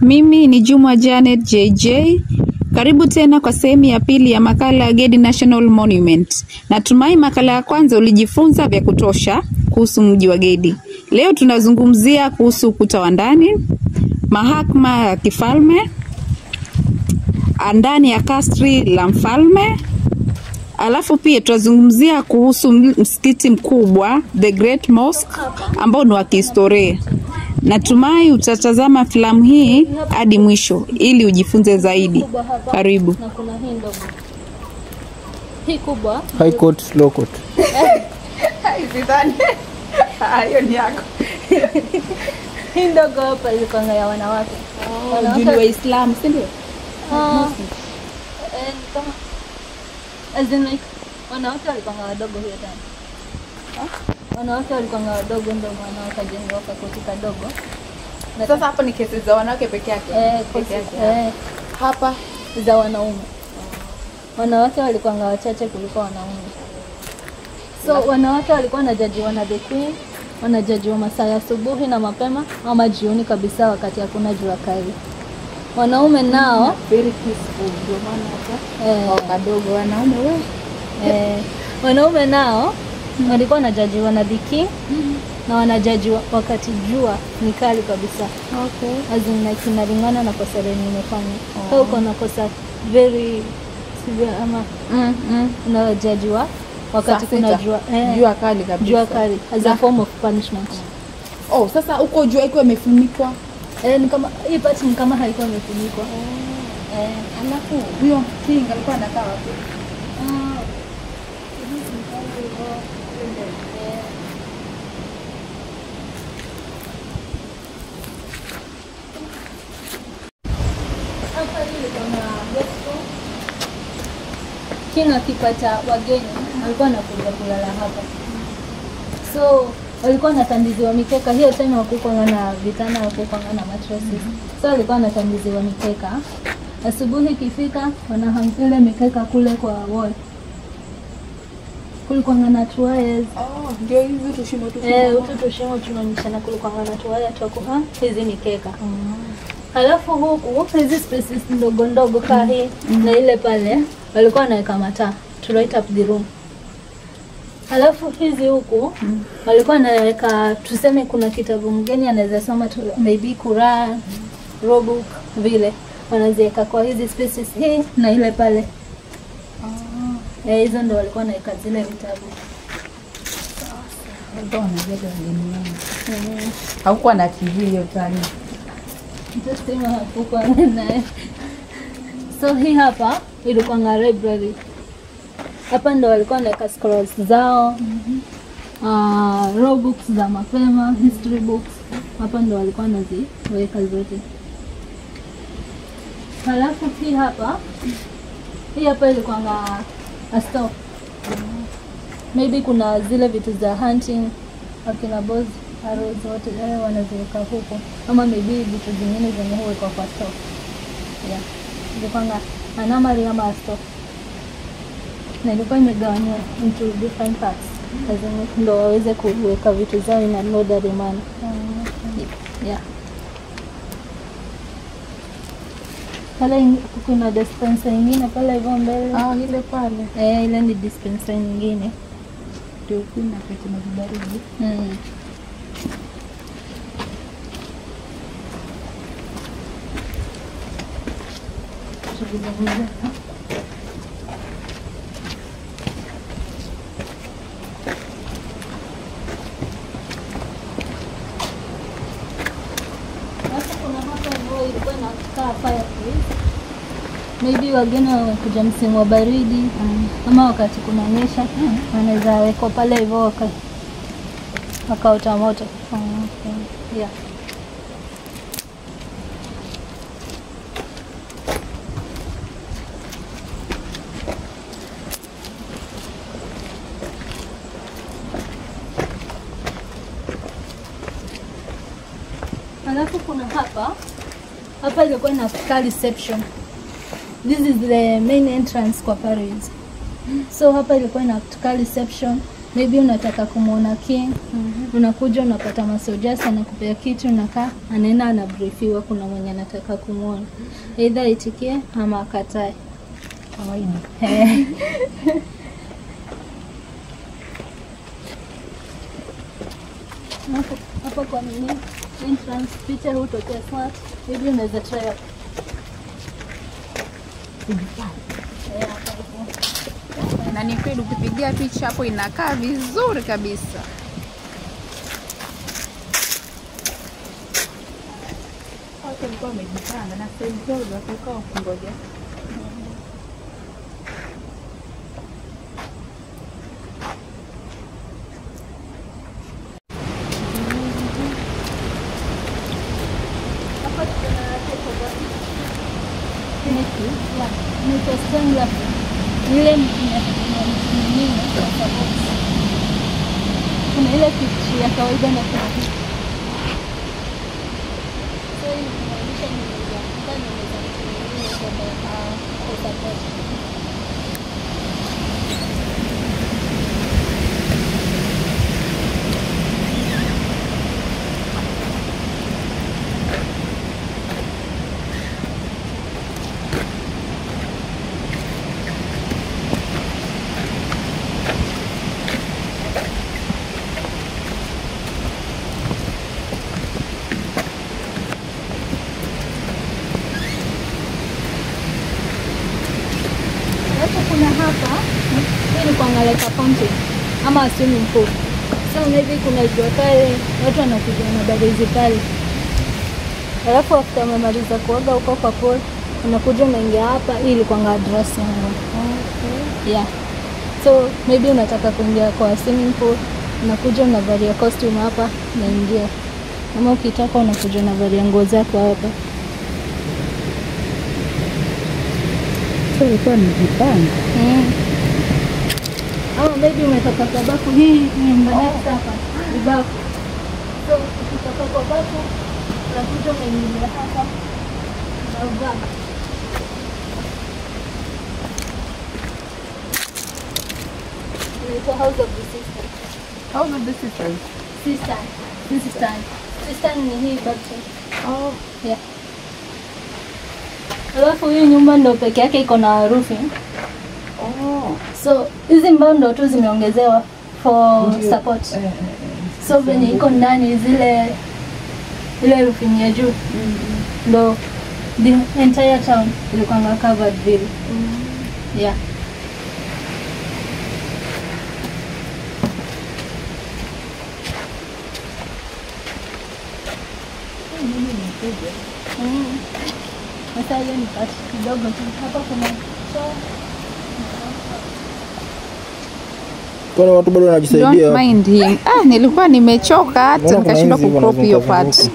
Mimi ni Juma Janet JJ. Karibu tena kwa sehemu ya pili ya makala ya Gedi National Monument. Natumai makala ya kwanza ulijifunza vya kutosha kuhusu mji wa Gedi. Leo tunazungumzia kuhusu ukuta wa ndani, mahakama ya kifalme, ndani ya kasri la mfalme. Alafu pia tutazungumzia kuhusu msikiti mkubwa, The Great Mosque, ambao ni wa kihistoria. Natumai utatazama filamu hii hadi mwisho ili ujifunze zaidi. Karibu. Na kuna hii ndogo. Hii kubwa. High court, low court. Sidhani. Hiyo ni yako. Hii ndogo hapa ilikuwa ya wanawake. Wanawake ni Waislamu, si ndio? Kama as in like wanawake walikuwa wadogo hiyo time. Wanawake walikuwa wadogo ndio maana wakajenga koti kadogo. Sasa hapo ni kesi za wanawake peke yake. Peke yake. Hapa za wanaume. Wanawake walikuwa wachache kuliko wanaume. So wanawake walikuwa wanajajiwa na the queen, wanajajiwa masaa ya asubuhi na mapema ama jioni kabisa wakati hakuna jua kali. Wanaume nao very peaceful ndio maana hata kadogo wanaume we. Wanaume nao walikuwa wanajajiwa na the king na wanajajiwa wakati jua ni kali kabisa. Okay. As in like inalingana na kosa lenye umefanya. Kama uko na kosa very severe ama unajajiwa wakati kuna jua jua kali kabisa. Jua kali as a form of punishment. Oh, sasa huko jua iko imefunikwa. Ni kama hii part ni kama haikuwa imefunikwa. Alafu huyo king alikuwa anakaa wapi? Hapa ile kama guest room. King akipata wageni alikuwa anakuja kulala hapa. So walikuwa wanatandiziwa mikeka. Hiyo time hakukuwa na vitanda, hakukuwa na mattresses. So walikuwa wanatandiziwa mikeka. Asubuhi ikifika wanahang ile mikeka kule kwa wall. Kulikuwa na two wires. Oh, ndio hizi tushimo tu. Tushimo tunaonyeshana kulikuwa na two wires tu kwa hizi mikeka. Halafu huku hizi spaces ndogo ndogo kaa hii na ile pale walikuwa wanaweka mataa to light up the room. Halafu hizi huku walikuwa wanaweka, tuseme kuna kitabu mgeni anaweza soma maybe Quran, law book vile wanaziweka kwa hizi spaces hii na ile pale. Hizo ndio walikuwa wanaweka zile vitabu. Ndio wanajaza wageni wao. Hakukuwa na TV hiyo time. Just hakukuwa naye. So hii hapa ilikuwa na library. Hapa ndo walikuwa wanaweka scrolls zao, law books za mapema, history books. Hapa ndo walikuwa wanaziweka zote. Halafu hii hapa ilikuwa na a store. Maybe kuna zile vitu za hunting, akina bows, arrows zote wanaziweka huko. Ama maybe vitu zingine zenye huwekwa kwa store. Yeah. Ilikuwa na anomaly ama store. Na ilikuwa imegawanywa into different parts. Lazima ndio waweze kuweka vitu zao in an orderly manner. Yeah. Pale kuna dispenser nyingine pale hivyo mbele. Ile pale. Ile ni dispenser nyingine. Ndio kuna kati maji baridi. Fireplace. Maybe wageni wamekuja msimu wa baridi ama wakati kunanyesha wanaweza wekwa pale hivyo wakaota moto. Yeah. Alafu kuna hapa ilikuwa inakaa reception. This is the main entrance kwa Paris. So hapa ilikuwa inakaa reception. Maybe unataka kumuona king, unakuja unapata masoja anakupea kitu, unakaa, anaenda anabriefiwa kuna mwenye anataka kumuona. Either aitikie ama akatae. Kawaida. Hapo kwa nini? Entrance picha hutokea smart. Maybe unaweza try hapo. Na ni kweli ukipigia picha hapo inakaa vizuri kabisa. Watu walikuwa wamejipanga na sehemu zao za kukaa wakingoja. Hapa tuna topography. Ile nyingine kwa sababu kuna ile kitu ya kawaida na kuna kitu. So hii inaonyesha nywele za mtu mwingine kwa support. Kuna hapa hii ni kuangalia fountain ama swimming pool. So maybe kuna jua kali, watu wanakuja na barizi pale. Alafu after umemaliza kuoga huko kwa pool, unakuja unaingia hapa ili kuangalia dressing room. Okay. Yeah. So maybe unataka kuingia kwa swimming pool, unakuja unavalia costume hapa, unaingia. Ama ukitaka unakuja unavalia nguo zako hapa. Ilikuwa ni jipanga. Ama maybe umetoka kwa bafu, hii nyumba next hapa ni bafu. So ukitoka kwa bafu unakuja unaingia hapa unavaa. Inaitwa House of the Sisters. House of the Sisters. Sister. Sister. Sister ni hii bafu. Oh, yeah. Alafu hii nyumba ndo peke yake iko na roofing. Oh. So hizi mbao ndo tu zimeongezewa for support. So venye iko ndani zile ile roofing ya juu ndo the entire town ilikuwa covered vile. Yeah. Sasa hiyo ni part kidogo tu. Hapa kuna choo. Kuna watu bado wanajisaidia. Don't mind him. Ah, nilikuwa nimechoka hata nikashindwa kucrop hiyo part.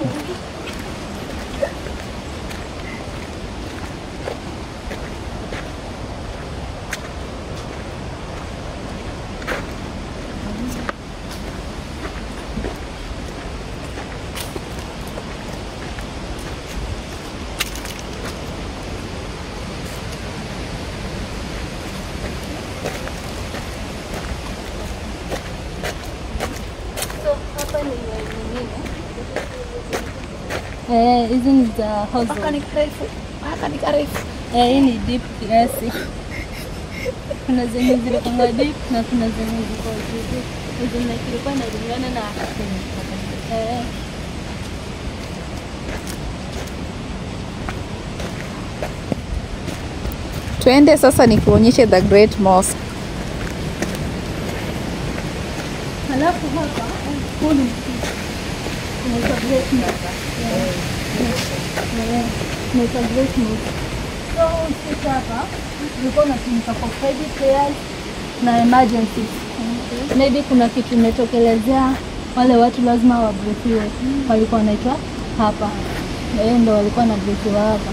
Hizi ni za house. Haka ni karefu. Hii ni deep kiasi. Kuna zenye zilikuwa deep na kuna zenye ziko juu. Hizo ni kilikuwa inalingana na Twende sasa nikuonyeshe the Great Mosque. Alafu hapa huu ni inaitwa Great Mosque. Inaitwa Great Mosque. So sisi hapa tulikuwa tunatumika for private prayers na emergencies. Maybe kuna kitu imetokelezea, wale watu lazima wabriefiwe. Walikuwa wanaitwa hapa. Na hiyo ndio walikuwa wanabriefiwa hapa.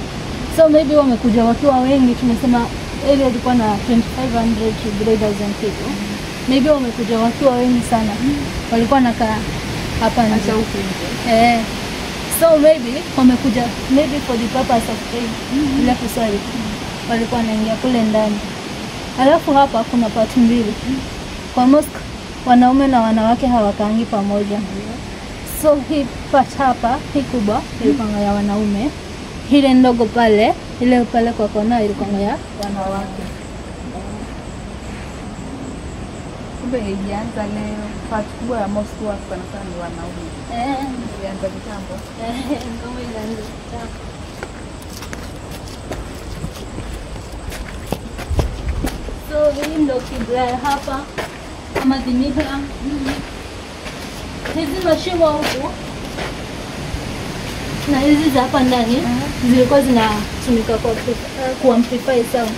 So maybe wamekuja wakiwa wengi, tumesema area ilikuwa na 2500 to 3000 people. Maybe wamekuja wakiwa wengi sana. Walikuwa wanakaa hapa nje. So maybe wamekuja maybe for the purpose of praying, bila kuswali. Walikuwa wanaingia kule ndani. Alafu hapa kuna part mbili. Kwa mosque Wanaume na wanawake hawakaangi pamoja. So hii part hapa, hii kubwa ilikuwa ya wanaume. Ile ndogo pale, ile pale kwa kona ilikuwa ya wanawake. Kumbe ilianza leo. Part kubwa ya mosque huwa sana sana ni wanaume. Ilianza kitambo. Ngoma ilianza kitambo. So hii ndo kibla ya hapa ama dimihra. Hizi mashimo huku na hizi za hapa ndani zilikuwa zinatumika kwa kuamplify sound.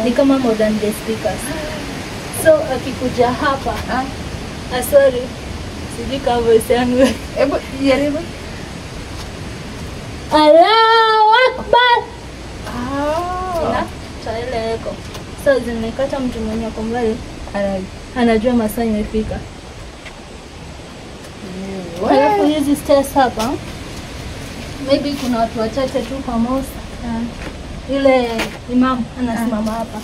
Ni kama modern day speakers. So akikuja hapa, sorry, sijui kama voice yangu. Hebu jaribu. Allahu Akbar. Ile echo. So zimekata mtu mwenye ako mbali anajua masaa imefika. Halafu hizi stairs hapa, maybe kuna watu wachache tu kwa mosque. Ile imam anasimama hapa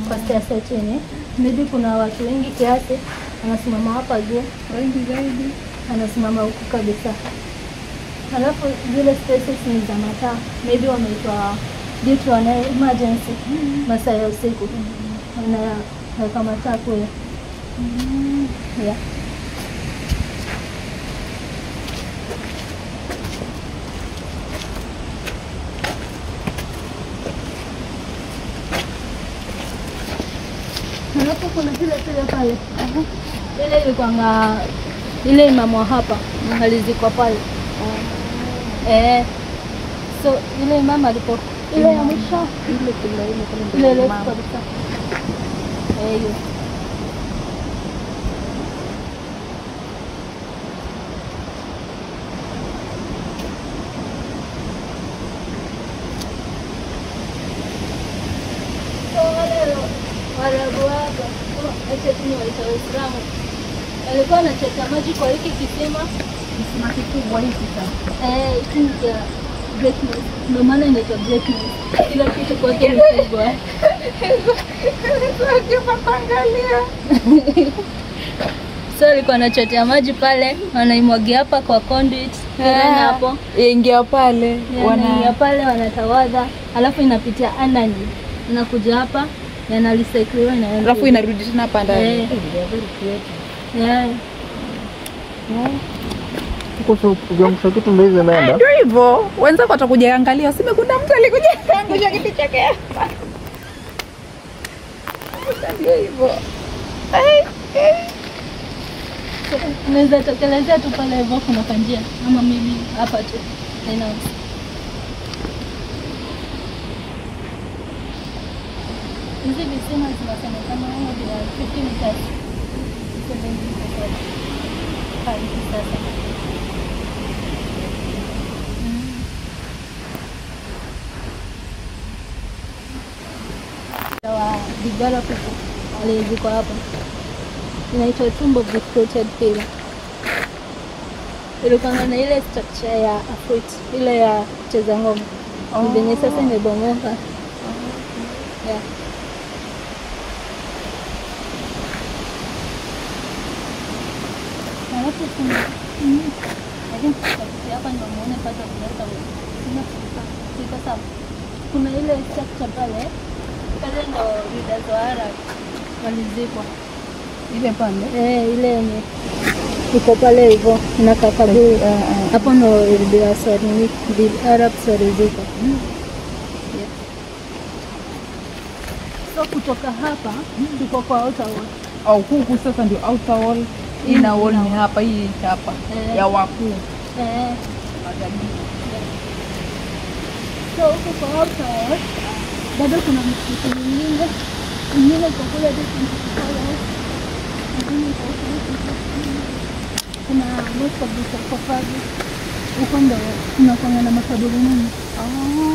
kwa stairs ya chini. Maybe kuna watu wengi kiasi, anasimama hapa juu, wengi zaidi anasimama huku kabisa. Halafu zile spaces ni za mataa, maybe wameitwa due to an emergency, masaa ya usiku wanaweka mataa kule. Yeah. Halafu kuna kile pile pale. Ile ilikuwa ile imamu hapa alizikwa pale. So ile imam alipo ile ya mwisho ile kile ile ile kabisa. Hiyo. So wale Waarabu hapa, acha tu ni waita Waislamu, walikuwa wanachota maji kwa hiki kisima. Kisima kikubwa hiki sasa. Hiki ni cha Great Mosque. Ndio maana inaitwa Great Mosque. Kila kitu kwake ni kubwa. Kuangalia. So alikuwa anachotea maji pale, wanaimwagia hapa kwa conduit, tena hapo. Ingia pale, wanaingia pale wanatawadha, alafu inapitia underneath. Inakuja hapa, yana recycle inaenda. Alafu inarudi tena hapa ndani. Yeah. Huko ukiangusha kitu ndio hizo inaenda. Ndio hivyo. Wenzako watakuja angalia, useme kuna mtu alikuja kuangusha kitu chake hapa. Ndio hivyo. Unaweza tokelezea tu pale hivyo, kuna kanjia ama maybe hapa tu. Haina. Hizi visima zinasemekana kama vina 50 meters. 70 meters. Hadi sasa. Wa Digara people walizikwa hapa. Inaitwa Tomb of the Fruited Pillar. Ilikuwa na ile structure ya fruit, ile ya kucheza ngoma. Yenye sasa imebomoka. Yeah. Alafu kuna I think hapa ndio muone pata kuleta iko sawa. Kuna ile structure pale. Pale ndio leaders wa Arab walizikwa. Ile pale? Ile yenye iko pale hivyo inakaa kaburi. Hapo ndio leaders wa nini, the Arabs walizikwa. Yeah. So kutoka hapa tuko kwa outer wall. Au huku sasa ndio outer wall. Inner wall ni hapa, hii hapa ya wakuu. Magharibi. So huku kwa outer wall bado kuna msikiti mwingine. Mwingine kwa kule different. Kuna mosque of the sarcophagi. Huko ndo kuna na makaburi mengi.